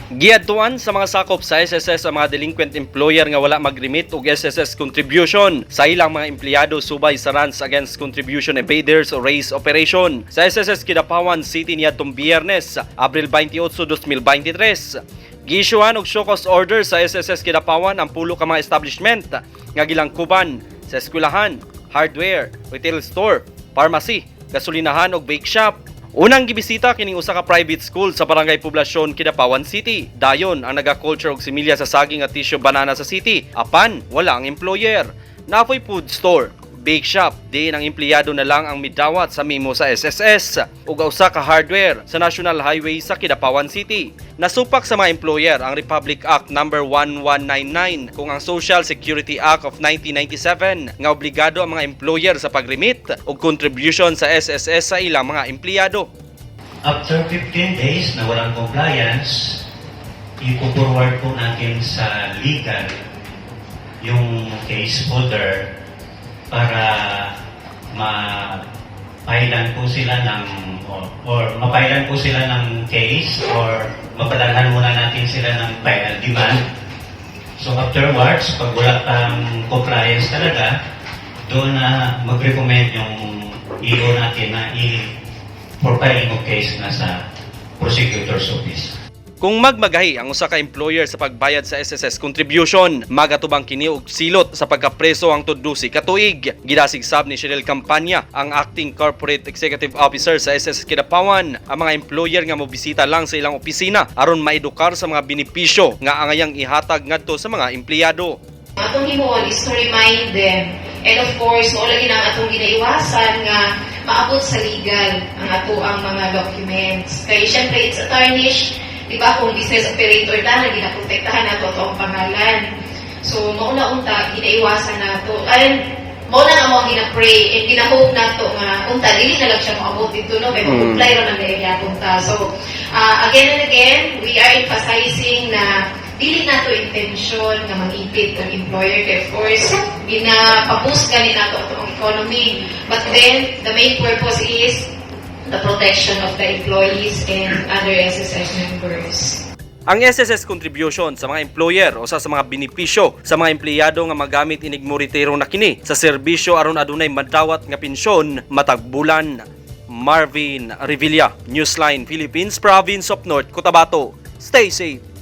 Giadtuan sa mga sakop sa SSS ang mga delinquent employer nga wala mag-remit og SSS contribution sa ilang mga empleyado subay sa Runs Against Contribution Evaders o RACE operation sa SSS Kidapawan City niadtong Biyernes, Abril 28, 2023. Giisyuhan og show cause order sa SSS Kidapawan ang pulo ka mga establishment nga gilangkuban sa eskwelahan, hardware, retail store, pharmacy, gasolinahan ug bake shop. Unang gibisita kining usa ka private school sa Barangay Poblacion, Kidapawan City. Dayon ang naga-culture og similya sa saging at tissue banana sa city. Apan wala ang employer. Naa poy food store, bake shop, diin ang empleyado na lang ang midawat sa memo sa SSS ug usa ka hardware sa National Highway sa Kidapawan City. Nasupak sa mga employer ang Republic Act Number 1199 kung ang Social Security Act of 1997 nga obligado ang mga employer sa pag-remit og contribution sa SSS sa ilang mga empleyado. After 15 days na walang compliance, ipo-forward po natin sa legal yung case folder para ma-filean po sila ng or ma-filean po sila ng case or mapadalhan muna natin sila ng final demand. So afterwards, pag wala pang compliance talaga, doon na mag-recommend yung EO natin na i for filing of case na sa prosecutor's office. Kung magmagahi ang usa ka employer sa pagbayad sa SSS contribution, magatubang kini og silot sa pagkapreso hangtod 12 ka tuig. Gidasig sab ni Cheryl Campanya, ang acting corporate executive officer sa SSS Kidapawan, ang mga employer nga mobisita lang sa ilang opisina aron maedukar sa mga benepisyo nga angayang ihatag ngadto sa mga empleyado. Atong himuon is to remind them. And of course, mao lagi na ang atong ginaiwasan nga maabot sa legal ang ato ang mga documents. Kay syempre it's a tarnish, di ba, kung business operator ta na ginaprotektahan nato ato ang pangalan. So mao na unta ginaiwasan nato. And mao na nga mao gina-pray and gina-hope nato nga unta dili na lang siya moabot dito, no, kay comply ra man dahil gyapon ta. So again and again, we are emphasizing na dili nato intention nga mangipit ang employer kay of course gina-boost gani nato atong economy, but then the main purpose is the protection of the employees and other SSS members. Ang SSS contribution sa mga employer usa sa mga benepisyo sa mga empleyado nga magamit inig moretiro na kini sa serbisyo aron adunay madawat nga pensyon matag bulan. Marvin Revilla, Newsline Philippines, Province of North Cotabato. Stay safe.